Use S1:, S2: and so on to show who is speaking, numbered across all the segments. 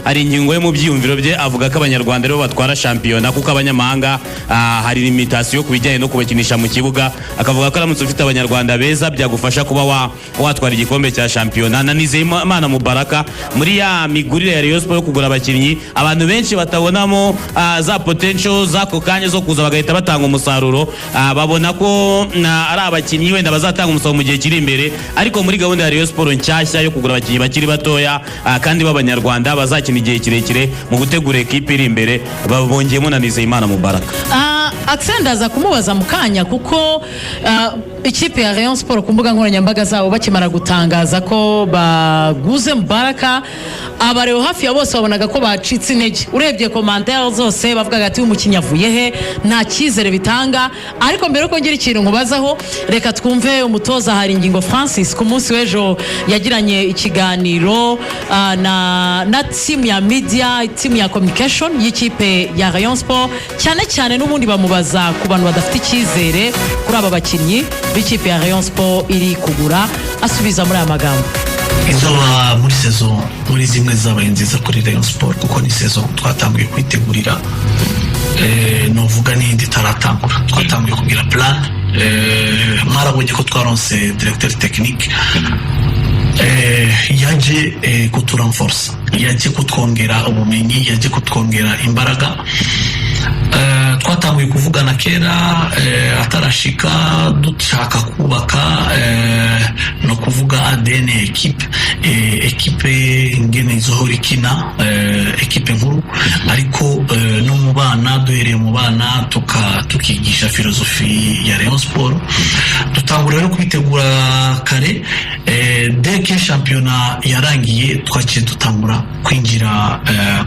S1: Haringingo yo mu byiyumviro bye avuga ko Abanyarwanda aribo batwara shampiyona, kuko abanyamahanga hari limitation ku bijyanye no kubakinisha mu kibuga. Akavuga ko aramutse ufite Abanyarwanda beza byagufasha kuba watwara igikombe cya shampiyona. Na Nizeyimana Mubaraka, muri ya migurire ya Rayon Sport yo kugura abakinnyi abantu benshi batabonamo za potential z'ako kanya zo kuza bagahita batanga umusaruro, babona ko ari abakinnyi wenda bazatanga umusaruro mu gihe kiri imbere, ariko muri gahunda ya Rayon Sport nshyashya yo kugura abakinnyi bakiri batoya kandi b'Abanyarwanda bazakina igihe kirekire mu gutegura ekipe iri imbere, bongeyemo na Nizeyimana Mubaraka.
S2: Axel, ndaza kumubaza mu kanya, kuko ikipe ya Rayon Sport ku mbuga nkoranyambaga zabo bakimara gutangaza ko baguze Mubaraka, abareba hafi ya bose babonaga ko bacitse intege. Urebye commentaire zose, bavugaga ati: "Umukinnyi avuye he? Nta cyizere bitanga." Ariko mbere yuko ngira ikintu nkubazaho, reka twumve umutoza Haringingo Francis. Ku munsi w'ejo yagiranye ikiganiro na team ya media, team ya communication y'ikipe ya Rayon Sport, cyane cyane n'ubundi bamubaza ku bantu badafite icyizere kuri aba bakinnyi b'ikipe ya Rayon Sport iri kugura. Asubiza muri aya magambo.
S3: Izoba muri saison muri zimwe zabaye nziza kuri Rayon Sport, kuko ni saison twatanguye kwitegurira, novuga n'iyindi itaratangura twatanguye kugira plan. Mwarabonye ko twaronse directeur technique, yaje kuturenforsa, yaje kutwongera ubumenyi, yaje kutwongera imbaraga. Twatanguye kuvugana kera atarashika, dushaka kubaka no kuvuga ADN ya équipe, équipe ingene izohora ikina, équipe nkuru, ariko no mu bana, duhereye mu bana tukigisha philosophie ya Rayon Sport. Dutangura rero kwitegura kare. Dès que shampiyona yarangiye, twaciye dutangura kwinjira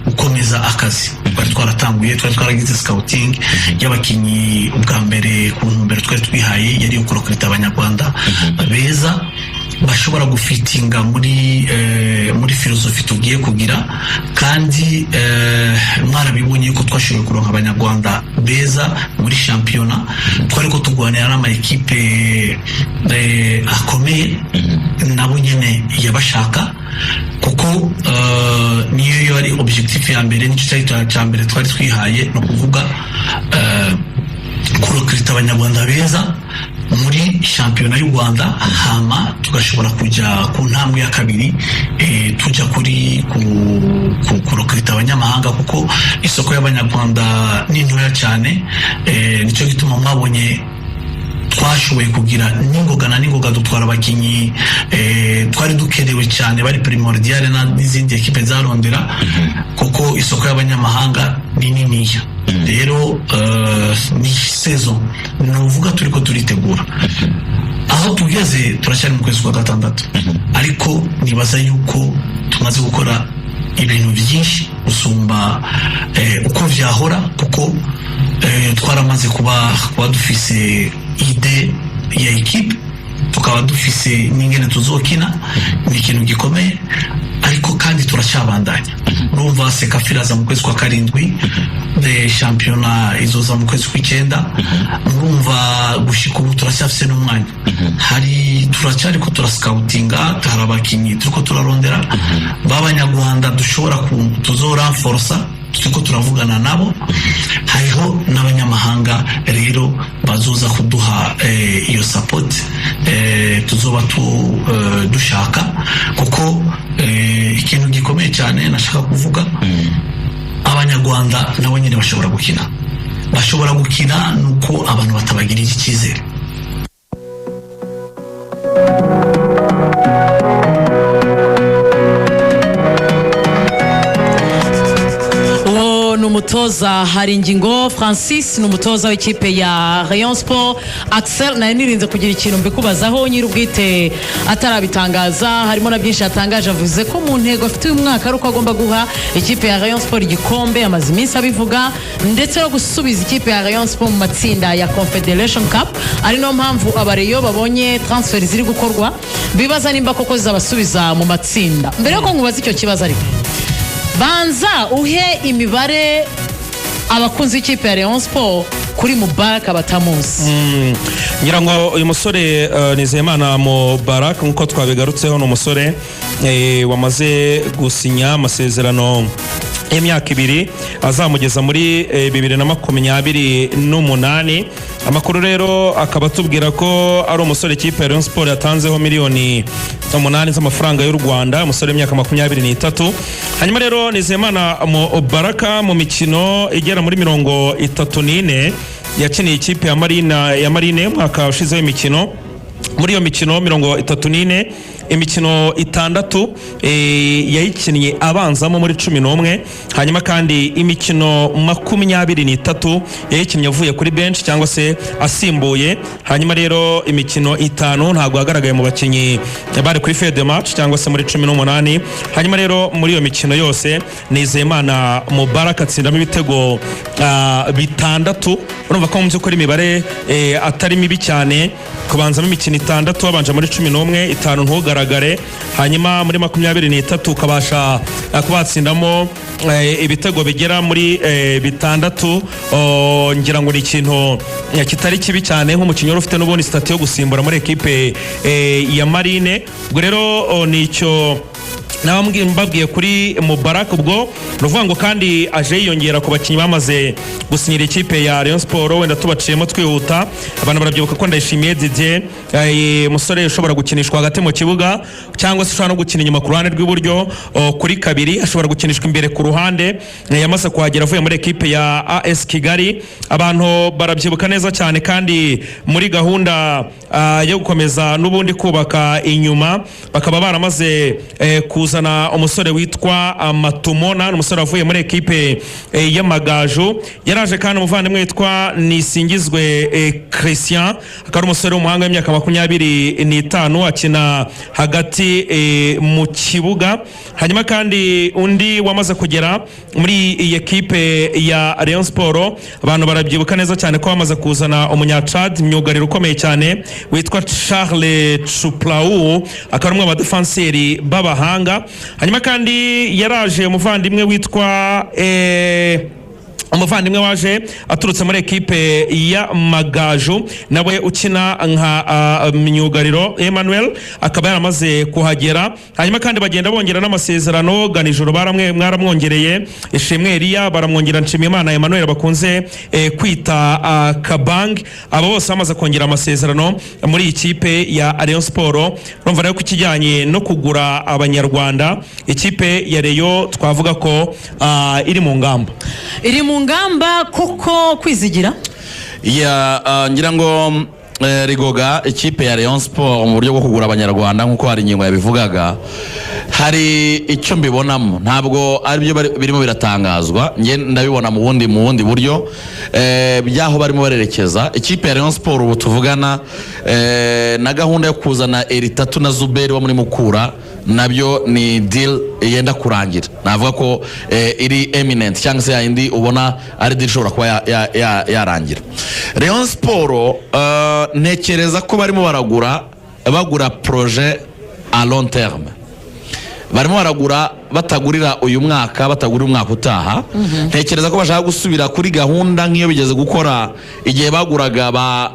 S3: gukomeza akazi twari twaratanguye. Twari twaragize scouting y'abakinnyi ubwa mbere ku ntumbero twari twihaye yari kurecruta Abanyarwanda beza bashobora gufitinga muri philosophie tugiye kugira. Kandi mwarabibonye yuko twashoboye kuronka Abanyarwanda beza muri shampiyona. Twari ko turwanira n'ama ekipe akomeye, nabo nyene yabashaka, kuko niyo yari objectif ya mbere, nicyo cyari cya mbere twari twihaye, ni ukuvuga kurecruta Abanyarwanda beza muri shampiyona y'u Rwanda, hama tugashobora kujya ku ntambwe ya kabiri, tujya kuri kurecruta abanyamahanga, kuko isoko y'Abanyarwanda ni ntoya cyane. Nicyo gituma mwabonye twashoboye kugira n'ingoga na n'ingoga dutwara abakinnyi twari dukenewe cyane, bari primordial n'izindi ekipe zarondera, kuko isoko y'abanyamahanga ni niniya. Rero ni saison ni uvuga turi ko turitegura. Aho tugeze, turacyari mu kwezi kwa gatandatu, ariko nibaza yuko tumaze gukora ibintu byinshi gusumba uko vyahora, kuko twaramaze kuba dufise idée ya équipe, tukaba dufise n'ingene tuzokina. Ni ikintu gikomeye, ariko kandi turacyabandanya. Urumva, CECAFA iraza mu kwezi kwa karindwi, de shampiyona izoza mu kwezi kw'icyenda. Murumva, gushika ubu turacyafise n'umwanya. Hari turacyari ko turascoutinga, hari abakinnyi turiko turarondera b'Abanyarwanda dushobora tuzorenforsa, turiko turavugana nabo. Hariho n'abanyamahanga rero bazoza kuduha iyo support tuzoba dushaka, kuko ikintu gikomeye cyane nashaka kuvuga, Abanyarwanda nabo nyine bashobora gukina, nuko abantu batabagirira icyizere.
S2: Uwo ni umutoza Haringingo Francis, ni umutoza w'ikipe ya Rayon Sport. Axel, nari nirinze kugira ikintu mbikubazaho nyir'ubwite atarabitangaza. Harimo na byinshi yatangaje, avuze ko mu ntego afite uyu mwaka ari uko agomba guha ikipe ya Rayon Sport igikombe, amaze iminsi abivuga, ndetse no gusubiza ikipe ya Rayon Sport mu matsinda ya Confederation Cup, ari nayo mpamvu abareyo babonye transfer ziri gukorwa bibaza nimba koko zizabasubiza mu matsinda. Mbere yuko nkubaza icyo kibazo, ariko banza uhe imibare. Abakunzi b'ikipe ya Rayon Sport kuri Mubaraka batamuzi?
S4: Ngira ngo uyu musore Nizeyimana Mubarak, nk'uko twabigarutseho, ni umusore wamaze gusinya amasezerano y'imyaka 2 azamugeza muri 2028. Amakuru rero akaba atubwira ko ari umusore ikipe ya Rayon Sport yatanzeho miliyoni 8 z'amafaranga y'u Rwanda, umusore w'imyaka 23. Hanyuma rero Nizeyimana Mubaraka mu mikino igera muri 34 yakiniye ikipe ya Marina, ya Marine, umwaka ushizeho imikino, muri iyo mikino 34, imikino 6 yayikinnye abanzamo muri 11. Hanyuma kandi imikino 23 yayikinnye avuye kuri bench cyangwa se asimbuye. Hanyuma rero imikino 5 ntabwo yagaragaye mu bakinnyi bari kuri feuille de match cyangwa se muri 18. Hanyuma rero muri iyo mikino yose Nizeyimana Mubaraka atsindamo ibitego 6. Urumva ko mu by'ukuri imibare atari mibi cyane, kubanzamo imikino 6 wabanje muri 11, 5 ntugaragare, hanyuma muri 23 ukabasha kuba watsindamo ibitego bigera muri 6. Oh, ngira ngo ni ikintu kitari kibi cyane nk'umukinnyi wari ufite n'ubundi statut yo gusimbura muri ekipe ya Marine. Ubwo rero ni icyo nawe mbabwiye kuri Mubarak. Ubwo ni ukuvuga ngo kandi aje yiyongera ku bakinnyi bamaze gusinyira ikipe ya Rayon Sport. Wenda tubaciyemo twihuta, abantu barabyibuka ko Ndayishimiye Didier, umusore ushobora gukinishwa hagati mu kibuga cyangwa se ushobora no gukina inyuma ku ruhande rw'iburyo, kuri kabiri, ashobora gukinishwa imbere ku ruhande, yamaze kuhagera avuye muri ekipe ya AS Kigali. Abantu barabyibuka neza cyane. Kandi muri gahunda yo gukomeza n'ubundi kubaka inyuma, bakaba baramaze kuzana umusore witwa Matumona, ni umusore wavuye muri ekipe y'Amagaju. Yaraje kandi umuvandimwe witwa Nisingizwe Christian, akaba ari umusore w'umuhanga w'imyaka 25, akina hagati mu kibuga. Hanyuma kandi undi wamaze kugera muri iyi ekipe ya Rayon Sport, abantu barabyibuka neza cyane ko bamaze kuzana umunyacad, myugariro ukomeye cyane witwa Charles Chuplau, akaba ari umwe mu badefanseri b'abahanga. Hanyuma kandi yaraje umuvandimwe witwa umuvandimwe waje aturutse muri ekipe ya Magaju, nawe ukina nka myugariro, Emmanuel, akaba yaramaze kuhagera. Hanyuma kandi bagenda bongera n'amasezerano. Ganijoro baramwe mwaramwongereye, Ishimwe Elia baramwongera, Nshimiyimana Emmanuel bakunze kwita Kabang, abo bose bamaze kongera amasezerano muri iyi kipe ya Rayon Sport. Urumva rero ko ikijyanye no kugura abanyarwanda, ikipe ya Rayon twavuga ko iri mu ngamba.
S2: Iri mu ngamba kuko kwizigira.
S5: Ya, ngira ngo rigoga ikipe ya Rayon Sport mu buryo bwo kugura abanyarwanda, nk'uko hari ingingo yabivugaga, hari icyo mbibonamo. Ntabwo aribyo birimo biratangazwa, njye ndabibona mu bundi buryo by'aho barimo barerekeza. Ikipe ya Rayon Sport ubu tuvugana, na gahunda yo kuzana Eritatu na Zuberi wo muri Mukura, nabyo ni deal yenda kurangira. Navuga ko iri imminent cyangwa se yayindi ubona ari deal ishobora kuba yarangira. Rayon Sport ntekereza ko barimo baragura, bagura projet à long terme. Barimo baragura, batagurira uyu mwaka, batagurira umwaka utaha. Ntekereza ko bashaka gusubira kuri gahunda nk'iyo bigeze gukora igihe baguraga ba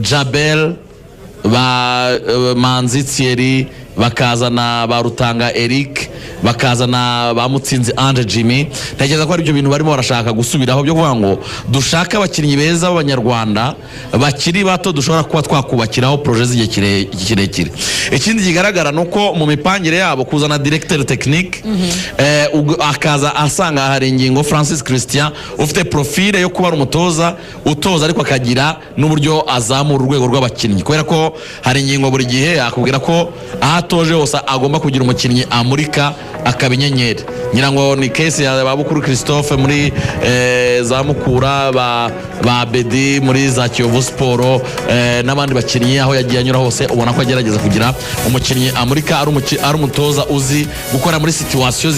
S5: Jabel, ba Manzi Thierry, bakazana ba Rutanga Eric, bakazana ba Mutsinzi Ange Jimmy. Ntekereza ko ari ibyo bintu barimo barashaka gusubiraho byo kuvuga ngo dushake abakinnyi beza b'abanyarwanda bakiri bato dushobora kuba twakubakiraho projet z'igihe kirekire. Ikindi kigaragara ni uko mu mipangire yabo kuzana directeur technique, akaza asanga hari ingingo Francis Christian ufite profile yo kuba ari umutoza utoza, ariko akagira n'uburyo azamura urwego rw'abakinnyi, kubera ko hari ingingo buri gihe akubwira ko aho atoje hose agomba kugira umukinnyi amurika akaba inyenyeri. Ngira ngo ni case ya ba Bukuru Christophe muri za Mukura, ba Bedi muri za Kiyovu Sport, n'abandi bakinnyi aho yagiye anyura hose ubona ko agerageza kugira umukinnyi amurika. Ari umutoza uzi gukora muri situation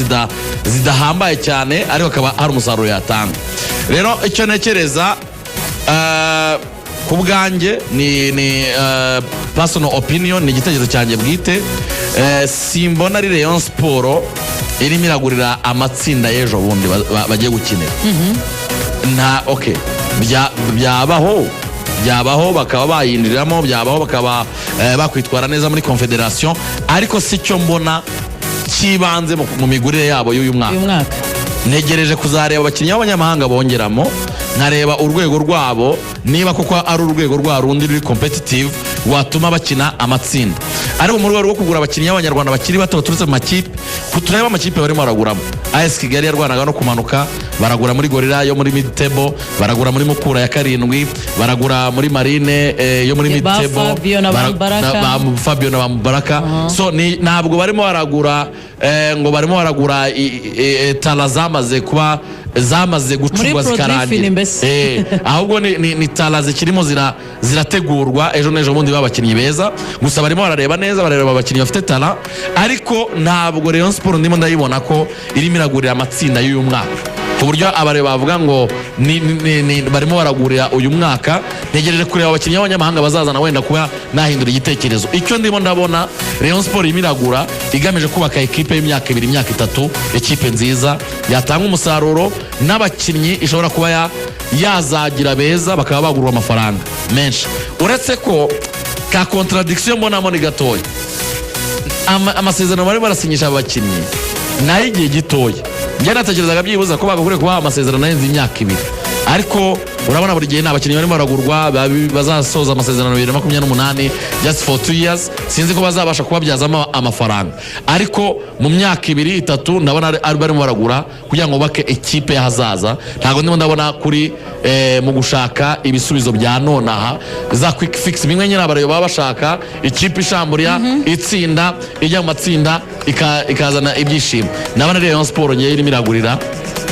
S5: zidahambaye cyane, ariko akaba hari umusaruro yatanga. Rero icyo ntekereza ku bwanjye ni personal opinion, ni igitekerezo cyanjye bwite, simbona ari Rayon Sport irimo iragurira amatsinda y'ejo bundi bagiye gukinira. Nta, okay, byabaho bakaba bayinjiriramo, byabaho bakaba bakwitwara neza muri Confederation, ariko si cyo mbona cy'ibanze mu migurire yabo y'uyu mwaka.
S2: Uyu mwaka.
S5: Ntegereje kuzareba abakinnyi b'abanyamahanga bongeramo, nkareba urwego rwabo niba koko ari urwego rwa rundi ruri competitive watuma bakina amatsinda. Ariko mu rwego rwo kugura abakinnyi b'abanyarwanda bakiri bato baturutse mu makipe, turebe amakipe barimo baraguramo. AS Kigali yarwanaga no kumanuka, baragura muri Gorilla yo muri mid table, baragura muri Mukura ya karindwi, baragura muri Marine yo muri mid
S2: Ba
S5: table.
S2: Fabio na ba Mubaraka.
S5: Ba Fabio na ba Mubaraka. So ntabwo barimo baragura ngo barimo baragura talent zamaze kuba, zamaze gucurwa,
S2: Muri produit
S5: zikarangira.
S2: fini mbese.
S5: Ahubwo ni talent zikirimo zirategurwa, ejo n'ejo bundi b'abakinnyi beza. Gusa barimo barareba neza, barareba abakinnyi bafite talent, ariko ntabwo Rayon Sport ndimo ndayibona ko irimo iragurira amatsinda y'uyu mwaka, ku buryo abareba bavuga ngo ni barimo baragurira uyu mwaka. Ntegereje kureba abakinnyi b'abanyamahanga bazazana, wenda kuba nahindura igitekerezo. Icyo ndimo ndabona, Rayon Sport irimo iragura igamije kubaka ekipe y'imyaka 2, imyaka 3, ekipe nziza yatanga umusaruro n'abakinnyi ishobora kuba yazagira beza, bakaba bagurwa amafaranga menshi. Uretse ko ka contradiction mbonamo ni gatoya. Amasezerano barimo barasinyisha aba bakinnyi ni ay'igihe gitoya. Njye natekerezaga byibuze ko bagakwiye kubaha amasezerano arenze imyaka 2, ariko urabona buri gihe ni abakinnyi barimo baragurwa bazasoza amasezerano 2028, just for 2 years. Sinzi ko bazabasha kubabyazamo amafaranga, ariko mu myaka 2, 3 ndabona ari barimo baragura kugira ngo bubake ikipe y'ahazaza. Ntabwo ndimo ndabona kuri mu gushaka ibisubizo bya nonaha, za quick fix, bimwe nyine abareba baba bashaka ikipe ishamburiya, itsinda, ijya mu matsinda, ikazana ibyishimo. Ndabona Rayon Sport ngewe irimo iragurira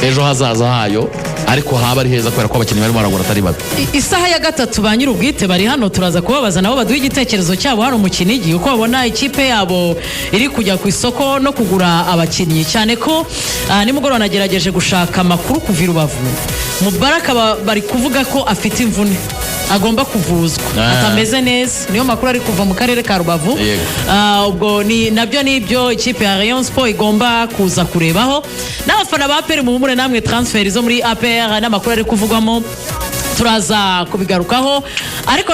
S5: ejo hazaza hayo, ariko haba ari heza kubera ko abakinnyi barimo baragura atari babi.
S2: Isaha ya gatatu ba nyir'ubwite bari hano, turaza kubabaza nabo baduhe igitekerezo cyabo hano mu Kinigi, uko babona ikipe yabo iri kujya ku isoko no kugura abakinnyi, cyane ko nimugoroba nagerageje gushaka amakuru kuva i Rubavu. Mubaraka bari kuvuga ko afite imvune, agomba kuvuzwa, atameze neza. Niyo makuru ari kuva mu karere ka Rubavu. Ubwo ni nabyo nibyo ikipe ya Rayon Sport igomba kuza kurebaho. N'abafana ba APR, muhumure namwe, transfer zo muri APR n'amakuru ari kuvugwamo turaza kubigarukaho, ariko